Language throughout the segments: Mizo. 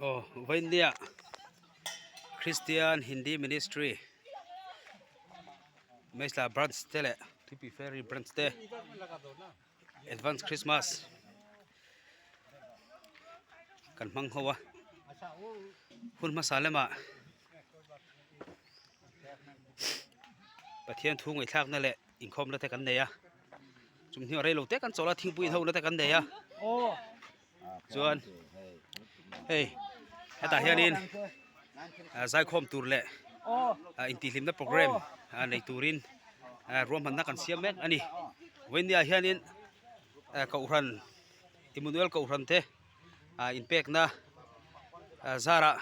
Aw vawinia Christian Hindi Ministry Mehsla branch te leh Tuipui Ferry branch te advance Christmas kan hmang ho a hun hmasa lamah Pathian thu ngaihthlakna leh inkhawmna te kan nei a chung hnuaiah reilo te kan chawl a thingpui in ho na te kan nei a chuan hei hetah hianin zaikhawm tur leh intihhlimna program nei turin ruahmanna kan siam mek a ni vawinia hianin kohhran Immanuel kohhran te inpekna zarah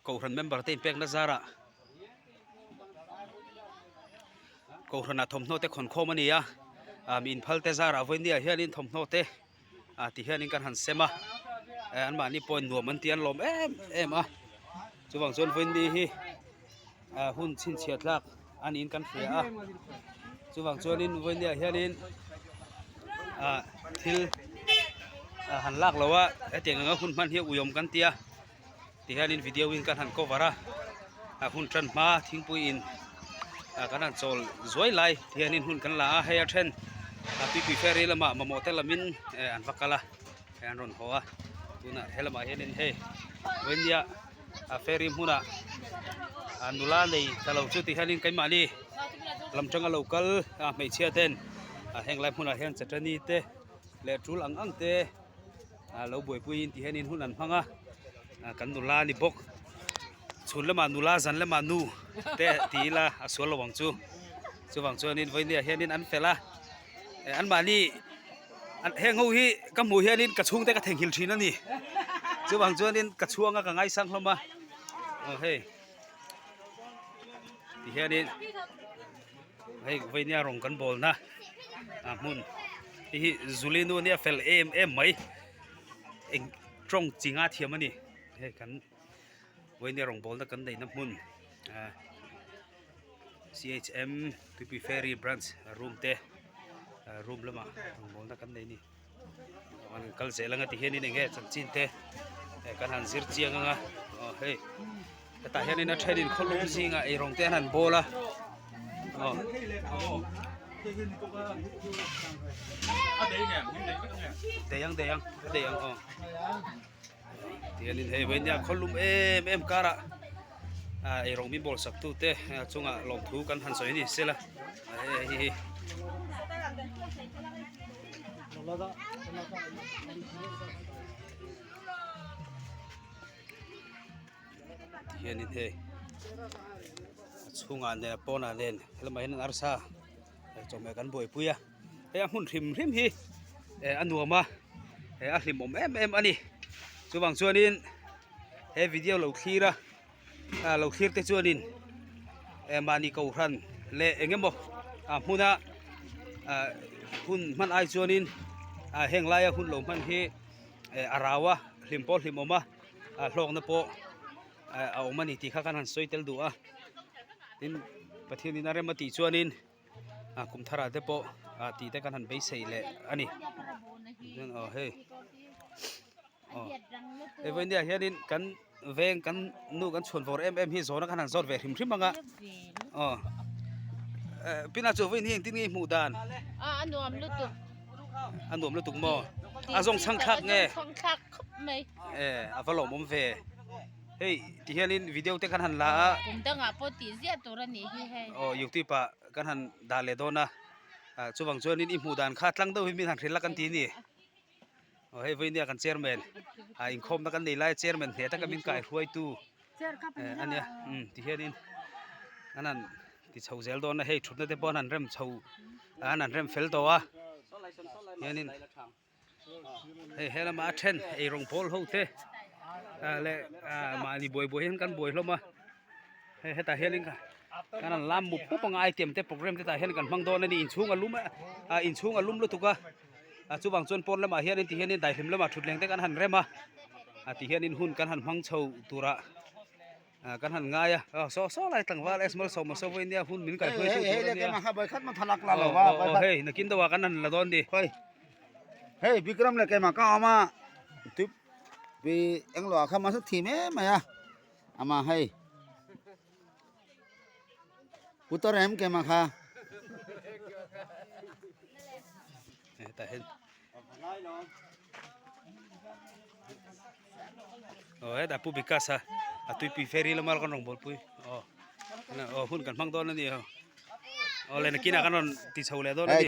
Kohhran member te inpekna zarah Kohhranah thawmhnaw te khawn khawm a ni a ah mi inphal te zarah vawinia hianin thawmhnaw te ah ti hianin kan han sem a eh anmahni pawhin nuam an ti a an lawm em em a chuvang chuan vawiini hi ah hun chhinchhiah tlak a niin kan hria a chuvang chuanin vawinia hianin ah thil ah han lak loh a hetiang anga hun hman hi a uiawm kan ti a tihianin video in kan han cover a a hun tan hma thingpui in ah kan han chawl zuai lai tihianin hun kan la a hei a then a tuipui ferry lamah mamawh te lamin eh an va kal a hei an rawn haw a tunah helamah hianin hei vawinia a ferry hmunah ah nula nei ta lo chu tihianin keimahni lam tanga lo kal a hmeichhia ten ah heng lai hmunah hian chutney te leh tul ang ang te ah lo buaipuiin ti hianin hun an hmang a ah kan nula a ni bawk chhun lamah nula zan lamah nu te ti ila a sual lo ang chu chuvang chuanin vawinia hianin an fel a eh anmahni heng ho hi ka hmuh hianin ka chhungte ka theihnghilh thin a ni chuvang chuanin ka chhuang a ka ngaisang hlawm a aw hei ti hianin hei vawinia rawng kan bawl na a hmun hei hi zuli nu ania fel em em mai eng tawng chi nga thiam a ni hei kan vawinia rawng bawl na kan neihna hmun ah CHM Tuipui Ferry branch room te room lamah rawngbawlna kan nei a ni an kal zel anga tihianin eng nge chanchin te kan han zir chiang anga aw hei hetah hianin a thenin khawlum zingah eirawng te an han bawl a aw. Dei ang dei ang dei ang aw. Tihianin hei vawinia khawlum em em karah ah eirawng min bawl sak tute chungah lawmthu kan han sawi a ni sela hei hi. Tihianin hei a chhungah nen a pawnah nen helamah hian arsa chawhmeh kan buaipui a. Hei a hmun hrim hrim hi eh a nuam a eh a hlimawm em em a ni chuvang chuanin he video lo thlir a ah lo thlir te chuanin eh mahni kohhran leh eng emaw ah hmuna ah hun hman ai chuanin ah heng laia hun lo hman hi eh a rau a hlim pawh hlimawm a ah hlawkna pawh eh a awm a ni tih kha kan han sawi tel duh a tin Pathianin a rem a tih chuanin. ah kum thar ah te pawh ah tih te kan han beisei leh a ni chuan aw hei aw hei vawiin ah hianin kan veng kan nu kan chhuan vawr em em hi zawhna khan han zawt ve hrim hrim ang a aw eh pina chu vawiin hi engtin nge i hmuh dan a a nuam lutuk a nuam lutuk maw a zawng chhang thlak nge chhang thlak khawp mai eh a va lawmawm ve hei ti hianin video te khan han la a kum dangah pawh tih ziah tur a nih hi hei aw youtube ah kan han dah leh dawn a ah chuvang chuanin i hmuh dan kha tlang deuh hi min han hrilh a kan ti a ni aw hei vawinia kan chairman ah inkhawmna kan nei lai a chairman hneh taka min kaihruaitu eh a nia umm ti hianin an han ti chho zel dawn a hei thutna te pawh an han rem chho an han rem fel tawh a hianin. Hei he lamah a then eirawng pawl ho te ah leh ah mahni buai buai hian kan buai hlawm a hei hetah hianin kan han lam mup mup anga item te program te tah hian kan hmang dawn a ni inchhung a lum a inchhung a lum lutuk a ah chuvang chuan pawn lamah hianin ti hianin daihlim lamah thutthleng te kan han rem a ah ti hianin hun kan han hmang chho turah. Ah kan han ngai a aw saw saw lai tlangval es malsawm a sawi nia hun min kaihruai chu tur ania aw aw aw hei nakin deuhah kan han la dawn ni hei Vikram leh keimah ka awm a tui Pi englo ah kha masa thim em mai a ama hei putar em kem a kha. Hetah hian aw hetah Pu Vikas a a tuipui ferry lama kan rawn bawlpui aw aw hun kan hmang dawn a ni aw aw le nakinah kan rawn ti chho leh dawn a ni.